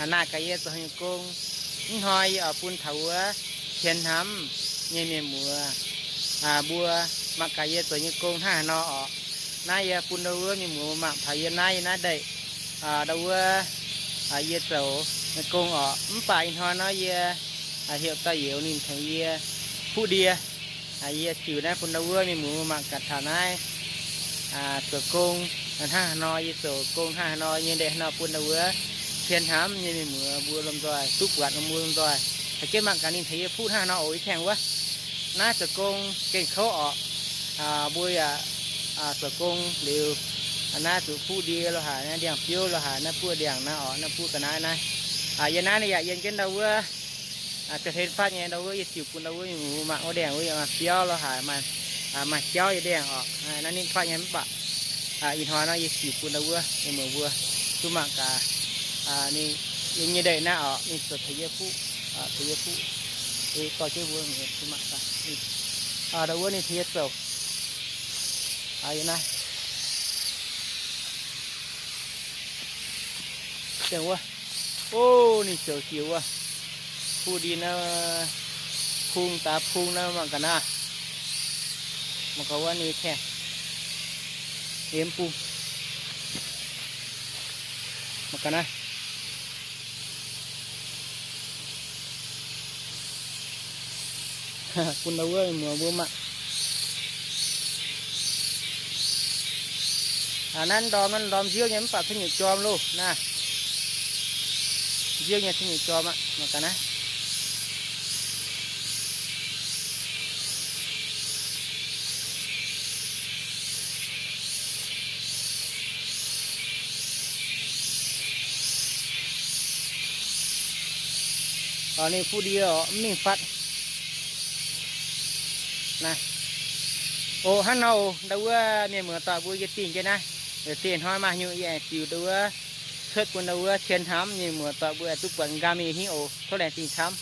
naaic gaax yie zoux nyei gong. Mv hnoi yie oix bun taux wuov cien hnamv nyei mienh muoz mbuo mangc gaax yie zoux nyei gong hnangv haaix nor orqc. Naaiv yie bun ndau wuov mienh muoz mangc taux yie naaiv, yie naaiv ndeic, ndau wuov yie zoux nyei gong orqc. Mv baac ih hnoi nor yie heuc dauh youz ninh tengx yie fuqv ndie. Yie ziux naaiv bun ndau wuov mienh muoz mangc gaax taux naaiv zoux gong hnangv haaix nor, yie zoux gong hnangv haaix nor nyei ndeic haaix nor bun ndau wuov cien hnamv nyei mienh muoz mbuo lomh nzoih duqv buatc, mbuo lomh nzoih caux jienv mangc gaax ninh tengx yie fuqv hnangv haaix nor oc. Ih tengx wuov naaiv zoux gong gengh kouv orqc. Mbuo yaac zoux gong liuz, naaiv zuqc fuqv ndie lo haaix, naaiv ndiangx-biouv lo haaix, naaiv buov ndiangx naaiv orqc, naaiv buov ga'naaiv naaiv. Yie naaiv yaac yiem jienv ndau wuov ga'hlen fatv nyei, ndau wuov yie ziux bun ndau wuov mienh muoz mangc wuov ndiangx wuov yaac maaih biauv lo haaix, maaih jauv yiem ndiangx orqc. Naaiv ninh fatv nyei mv baac ih hnoi nor yie ziux bun ndau wuov mienh muoz mbuo duqv mangc gaax ninh yiem nyei ndeic naaiv orqc, ninh zoux tengx yie fuqv, tengx yie fuqv. Dorh jienv mbuo mangc gaax, ndau wuov ninh tengx yie zoux. Yie naaiv dengh wuov, o, ninh zoux jiex wuov, fuqv ndie naaiv, pung daaih pung naaiv mangc gaax naaiv. Mangc gaax wuov ninh tengx yie mv bung. Mangc gaax naaiv. Bun ndau wuov mienh muoz mbuo mangc. Naaiv ndorm, naaiv ndorm nziouv nyei mv baac cuotv nyutc jorm loh naaiv. Nziouv nyei cuotv nyutc jorm aqv, mangc gaax naaiv. Ninh fuqv ndie orqc, mv mingh fatv. Naaiv, o, hnangv nor oc. Ndau wuov mienh muoz-doic mbuo, yie dingh jienv naaiv, diex hnoi maaih haaix nyungc yie aengx ziux ndau wuov cuotv bun ndau wuov cien hnamv nyei mienh muoz-doic mbuo aengx duqv buatc nqaam yie hingv oc. Tov laengz zingh camv.